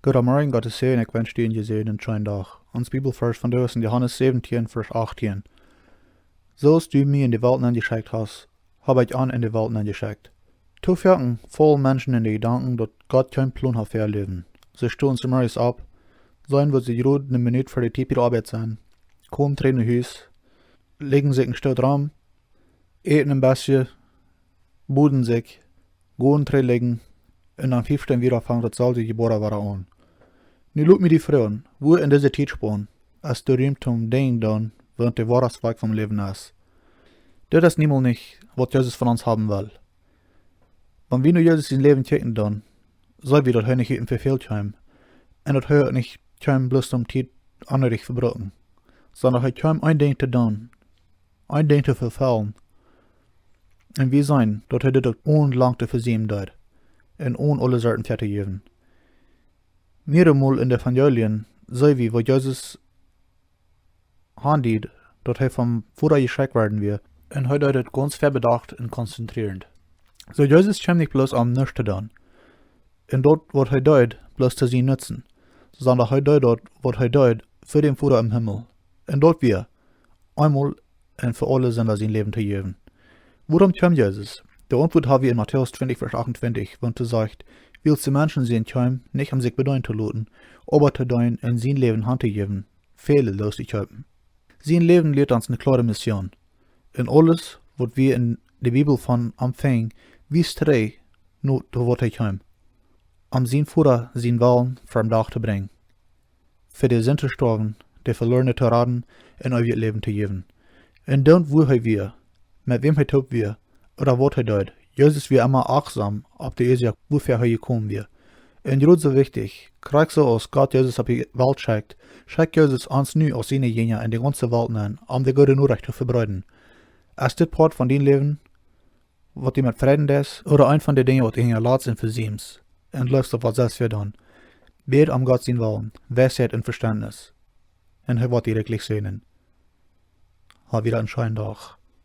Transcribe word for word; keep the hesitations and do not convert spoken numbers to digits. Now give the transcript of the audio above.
Goodemorjen, Gott sien Säajen, ekj wensch die een jesäajenden scheenen Dach. Ons Bibelvarsch vondoag es en Johanes säwentieen, Varsch achtieen. Soo aus du mie en de Welt nenjeschekjt hast, hab ekj an en de Welt nenjeschekjt. Too foaken faulen Menschen en de Jedanken, daut Gott kjeen Plon haft fa äa Läwen. See stonen zemorjes opp, seenen, woo see jrod eene Minut ver de Tiet bie de Oabeit sent, komen trigj no Hus, lajen sikj een Stoot rom, äten een bät, boden sikj, gonen trigj lajen, un aum fiew Stund wada fangt daut selwje Jeboa wada aun. Nu lot mie die froagen, woo en dise Tietspaun es de Rumt toom Dinja doonen, wan de woare Zweck vom Läwen es? Dit es niemols nich, waut Jesus von ons haben well. Wan wie no Jesus sien Läwen kjikjen, dan seenen wie, daut hee nich hia en Vefäl kjeem, un daut hee uk nich kjeem bloos om Tiet onneedich to vebruken, sonda hee kjeem een Dinkj to doonen, een Dinkj to erfellen. Un wie seenen, daut hee dit uk onen lang to vesiemen deed, un onen aule Sorten väatojäwen. Mearemol en de Evangelien seenen wie, woo Jesus aundiet, daut hee vom Voda jeschekjt worden wia, un hee deed dit gaunz väabedocht un konzentrierend. Soo Jesus kjeem nich bloos om nuscht to doonen, un daut, waut hee deed, bloos to sienen Nutzen, sonda hee deed daut, waut hee deed, fa dän Voda em Himmel. Un daut wia, eemol un fa aule Sinda sien Läwen to jäwen. Wuarom kjeem Jesus? De Auntwuat hab wie en Matäus twintich, Varsch achtuntwintich, wua et sajcht: Wiels de Menschensän kjeem, nich om sikj bedeenen to loten, oba to deenen un sien Läwen hantojäwen, väle looszukjeepen. Sien Läwen lieet ons eene kloare Mission. Un aules, waut wie en de Bibel von am finjen, wiest trigj no daut, waut hee kjeem, om sien Voda sienen Wellen ver dän Dach to brinjen, fa de Sind to stoawen, de Velorne to raden un eewjet Läwen to jäwen. Un dan, wua hee wia, met wäm hee toop wia, ooda waut hee deed, Jesus wia emma achtsom opp de Uasoak, wuafäa hee jekomen wia. Un jrod soo wichtich, krakjt soo aus Gott Jesus opp de Welt schekjt, schekjt Jesus ons nu aus siene Jinja en de gaunze Welt nenn, om de goode Norecht to vebreeden. Es dit Poat von dien Läwen, waut du met Freiden deist, ooda eent von de Dinja, waut du hinjalatst un vesiemst, un läufst opp waut selfst wada aun? Bäd om Gott sienen Wellen, Weisheit un Vestentnis, un hee woat die rikjlich säajnen. Hab wada een scheenen Dach.